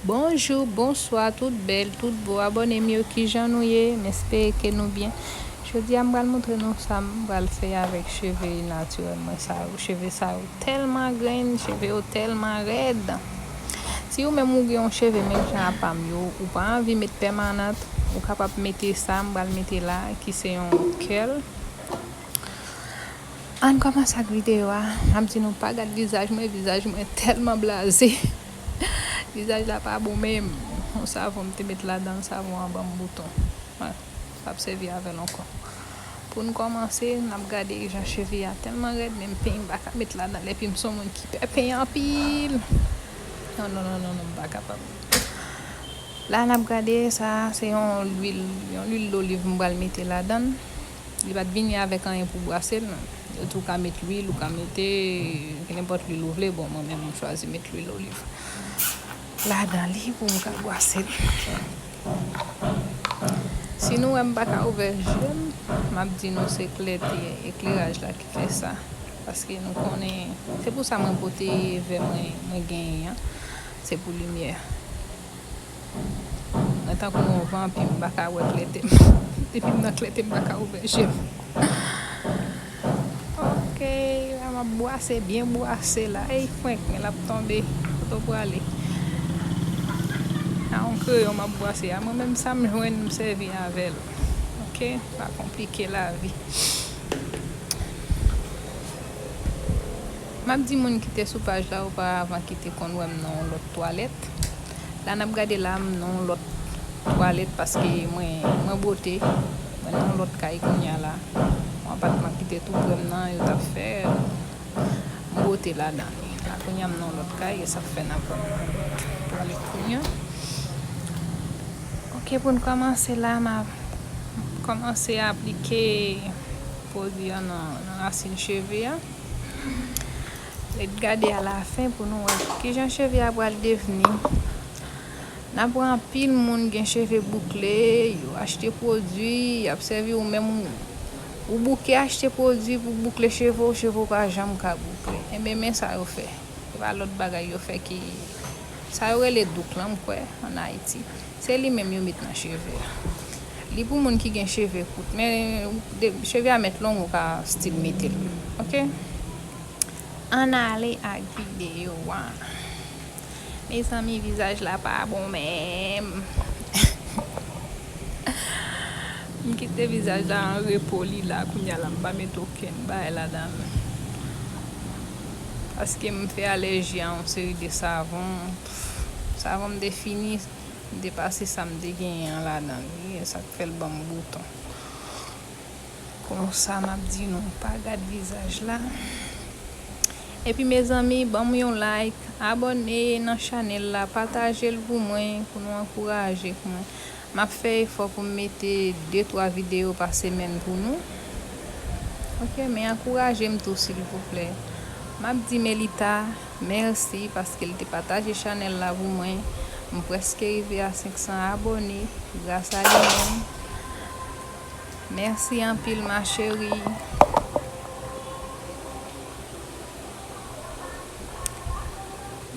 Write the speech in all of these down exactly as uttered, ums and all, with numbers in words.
Bonjou, bonswa, tout bèl, tout bo abòne m yo, kijan nou ye? M espere ke nou byen. Jodi a, m pral montre nou sa m pral fè avèk cheve natirèl mwen sa yo. Cheve sa yo tèlman grenn, cheve yo tèlman rèd. Si ou menm ou gen yon cheve menm jan a pa m yo, ou pa anvi met pèmanant, ou kapab mete sa m pral mete la, ki se yon curl. Ann kòmanse ak videyo a. M ap di nou pa gad vizaj mwen, vizaj mwen tèlman blaze. Vizaj la pa bon menm. Yon savon m te met ladan l, savon an ban m bouton. Mwen p ap sèvi avè l ankò. Pou n kòmanse, n ap gade jan cheve a tèlman rèd, menm peny m pa ka met ladan l, epi m se yon moun ki pè peny anpil. Non, non, non, non, non, m pa kapab. La, n ap gade, sa a se yon lwil, yon lwil doliv m pral mete ladan l. Li pa t vini avèk anyen pou bwase l. Yo di w ka met lwil, ou ka mete nenpòt lwil ou vle. Bon, mwen menm, m chwazi met lwil oliv ladan li pou m ka bwase l. Si nou wè m pa ka ouvè je m, m ap di nou se klète ekleraj la ki fè sa. Paske nou konnen, se pou sa mwen pote vè mwen, mwen genyen an. Se pou limyè. Mwen tankou yon vanpi, m pa ka wè klète m. Depi m nan klète, m pa ka ouvè je m. Ok, la m ap bwase, byen bwase la. Ey, frenk, men l ap tonbe. Kote w prale? A yon kreyon m ap bwase a. Mwen menm, sa m jwenn, m sèvi avè l. Ok, pa konplike lavi. M ap di moun ki te sou paj la oparavan ki te konn wè m nan yon lòt twalèt. La n ap gade la m nan yon lòt twalèt paske mwen, mwen bwote. Mwen nan yon lòt kay kounye a la. Yon apatman ki te tou pre m nan, yo t ap fè. M bwote ladan li. La kounye a m nan yon lòt kay, e sa k fè n ap wè m nan yon lòt twalèt kounye a. Ok, pou n kòmanse la, m ap kòmanse aplike pwodui a nan, nan rasin cheve a. Ret gade alafen pou nou wè kijan cheve a pral devni. N ap wè anpil moun gen cheve boukle, yo achte pwodui, y ap sèvi ou menm ou, ou bouke achte pwodui pou boukle cheve w, cheve w pa janm ka boukle. Enben, men sa yo fè. Se pa lòt bagay yo fè ki, sa yo rele douk lan, m kwè, ann Ayiti. Se li menm yo met nan cheve a. Li pou moun ki gen cheve kout, men de, cheve a mèt long, ou ka still mete l. Ok? Ann ale ak videyo a. Mezanmi, vizaj la pa bon menm. M kite vizaj la an repo li la, kounye a la m pa met okenn bagay ladan l. Paske m fè alèji a yon seri de savon. Savon m te fini, m te pase sa m te genyen an ladan li, e sa k fè l ban m bouton. Konsa m ap di nou, pa gad vizaj la. Epi mezanmi, ban m yon like, abòne nan chanèl la, pataje l pou mwen, pou nou ankouraje mwen. M ap fè efò pou m mete de twa videyo pa semèn pou nou. Ok, men ankouraje m tou silvouplè. M ap di Melita mèsi paske l te pataje chanèl la pou mwen. M prèske rive a senk san abòne gras a li menm. Mèsi anpil, ma chérie.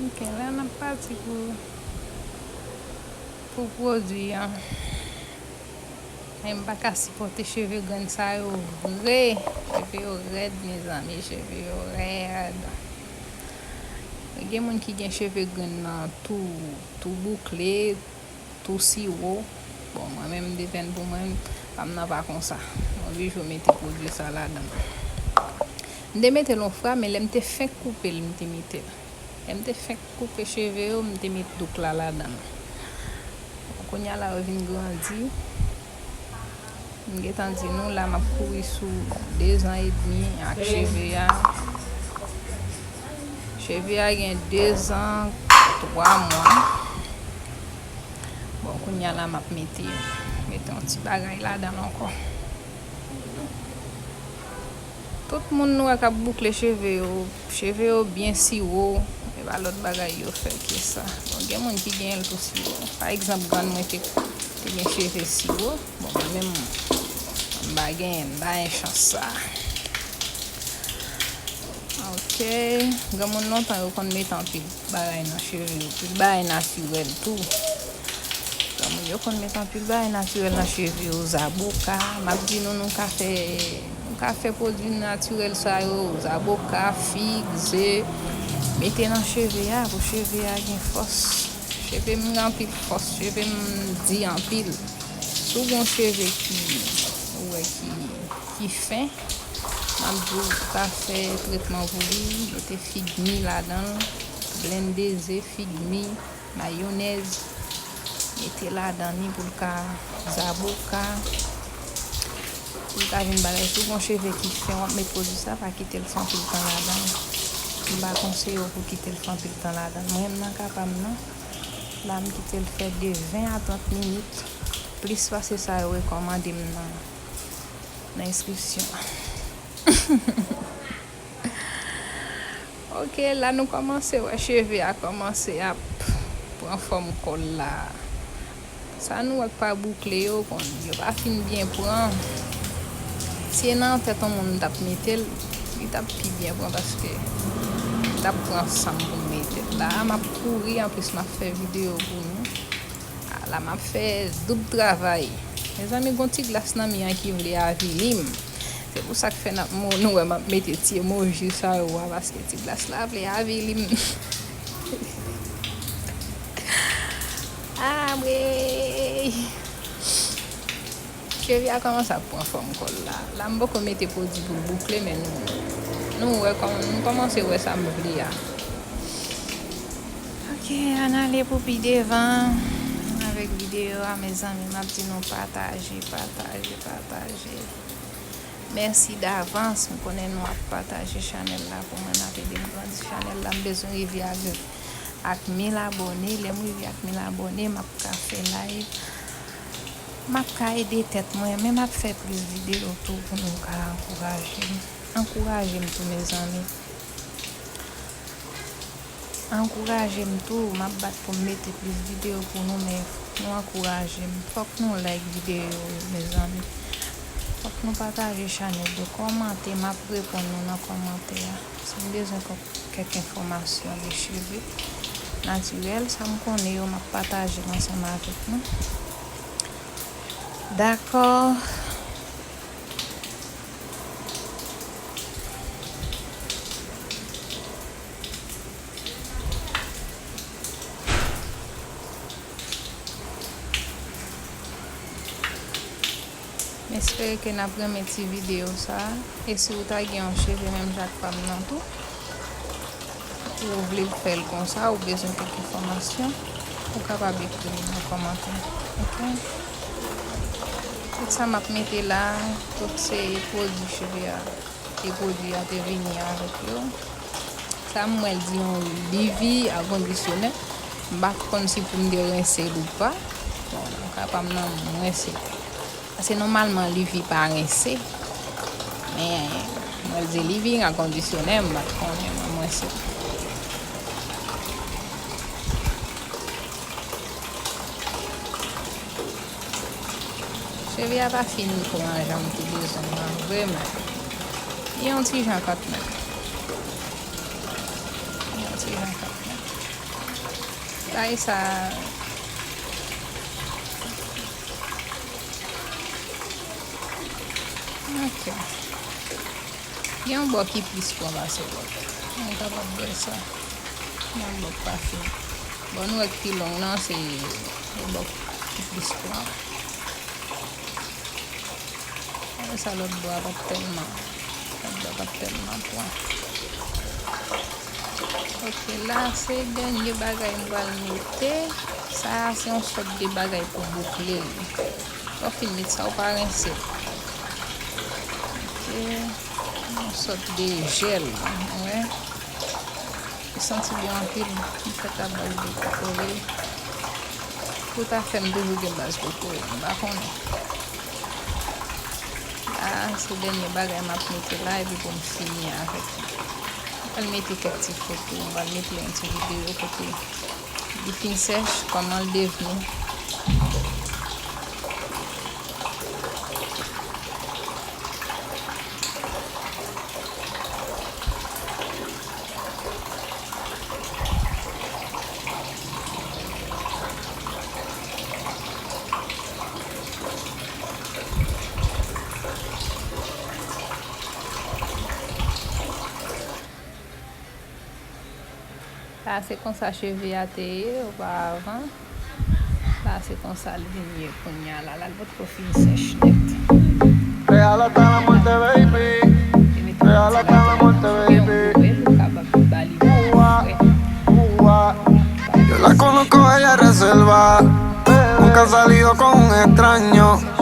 Ok, la n ap pati pou, pou pwodui an. Men m pa ka sipòte cheve grenn sa yo vre. Cheve yo rèd, mezanmi, cheve yo rèd. Gen moun ki gen cheve grenn nan tou, tou boukle, tou siwo. Bon, mwen menm, m te fè n pou mwen, pa m nan pa konsa. M oblije mete pwodui sa ladan. M te mete l yon fwa, men lè m te fenk koupe l, m te mete l. Lè m te fenk koupe cheve yo, m te met douk la ladan l. Bon, kounye a la, yo vin grandi. M gentan di nou, la m ap kouri sou de zan edmi ak cheve a. Cheve a gen de zan, twa mwa. Bon, kounye a la, m ap mete, mete yon ti bagay ladan l ankò. Tout moun nou wè k ap boukle cheve yo, cheve yo byen siwo, e pa lòt bagay yo fè ke sa. Bon, gen moun ki gen l tou siwo. Pa egzanp, grann mwen te, te gen cheve siwo. Bon, mwen menm, m pa gen, m pa gen chans sa. Ok, Granmoun lontan yo konn met anpil bagay nan cheve yo, pil bagay natirèl tou. Granmoun yo konn met anpil bagay natirèl nan cheve yo, zaboka. M ap di nou, nou ka fè, nou ka fè pwodui natirèl sa yo, zaboka, fig, ze, mete nan cheve a pou cheve a gen fòs. Cheve m gen anpil fòs, cheve m di anpil. Si w gen yon cheve ki, ou wè ki, ki fen, m ap di w, ou ka fè tretman pou li, mete fig mi ladan l, blende ze, fig mi, mayonèz, mete ladan li pou l ka, zaboka, pou l ka vin bagay. Si w gen yon cheve ki fen, w ap met pwodui sa, pa kite l fè anpil tan ladan l. M pa konseye w pou kite l fè anpil tan ladan l. Mwen menm nan ka pa m nan, la m kite l fè de ven a trant minit. Plis pase sa yo rekòmande m nan, nan enskripsyon an. Ok, la nou kòmanse wè cheve a kòmanse ap pran fòm kò l la. Sa nou wè k pa boukle yo, bon, yo pa fin byen pran. Si e nan tèt yon moun m t ap mete l, li t ap pi byen pran paske m t ap pran san m pou m mete l. La a, m ap kouri, anplis m ap fè videyo pou nou. A, la m ap fè doub travay. Mezanmi, gon ti glas nan mi an ki vle avili m. Se pou sa k fè n ap mo-, nou wè m ap mete ti emoji sa yo a, paske ti glas la vle avili m. Anmwey! Cheve a kòmanse ap pran fòm kò l la. La m poko mete pwodui pou l boukle, men nou, nou wè kòman, nou kòmanse wè sa m vle a. Ok, ann ale pou pi devan avèk videyo a, mezanmi. M ap di nou pataje, pataje, pataje. Mèsi davans. M konnen nou ap pataje chanèl la pou mwen, n ap ede m grandi chanèl la. M bezwen rive ak, ak mil abòne. Lè m rive ak mil abòne, m ap ka fè live. M ap ka ede tèt mwen, men m ap fè plis videyo tou pou nou ka ankouraje m. Ankouraje m tou, mezanmi. Ankouraje m tou, m ap bat pou m mete plis videyo pou nou, men fòk nou ankouraje m. Fòk nou like videyo yo, mezanmi. Fòk nou pataje chanèl yo, kòmante, m ap reponn nou nan kòmantè a. Si m bezwen kèk, kèk enfòmasyon de cheve natirèl, sa m konnen yo, m ap pataje l ansanm avèk nou. Dakò. M espere ke n ap renmen ti videyo sa a. E si w ta gen yon cheve menm jan ak pa m nan tou, ou vle l fè l konsa, ou bezwen kèk enfòmasyon, ou kapab ekri m nan kòmantè. Ok? Tout sa m ap mete la, tout se pwodui cheve a, e pwodui a te vini avèk yo. Sa m wè l di yon livi a kondisyonè. M pa konn si pou m te rense l ou pa. Bon, nan ka pa m nan, m rense l. Paske nòmalman, livi pa rense. Men, mwen di livi ak kondisyonè, m pa t konnen, mwen, mwen se. Cheve a pa fin pran jan m te bezwen l nan, vrèman. Li yon ti jan kanmenm. Li yon ti jan kanmenm. Bagay sa. Ok. Gen yon bò ki plis pran pase lòt. Nou kapab wè sa. Gen yon bò k pa fin. Bò nou wè k pi long nan, se yon bò ki plis pran. Sa lòt bò a pa t tèlman, lòt bò a pa t tèlman pran. Ok, la se dènye bagay m pral mete. Sa a se yon sòt de bagay pou boukle l. Lè w fin met sa, ou pa rense l. Ok, yon sòt de jèl, wè. Li santi byen anpil. M fèt a baz de kokoye. Tout afè m toujou gen baz kokoye. M pa konnen. La, se dènye bagay m ap mete la, epi pou m fini avèk li. M pral mete kèk ti foto, m pral mete yon ti videyo kote li fin sèch, kòman l devni. La se konsa cheve a te ye oparavan. La se konsa l vin ye kounye a la. La l potko fin sèch nèt. Real hasta la muerte, baby. Li mete yon ti bagay nan fouke yon gwo bèl ou kapab ba li fre. Yo la conozco, ella es reservada. Nunca ha salido con un extraño.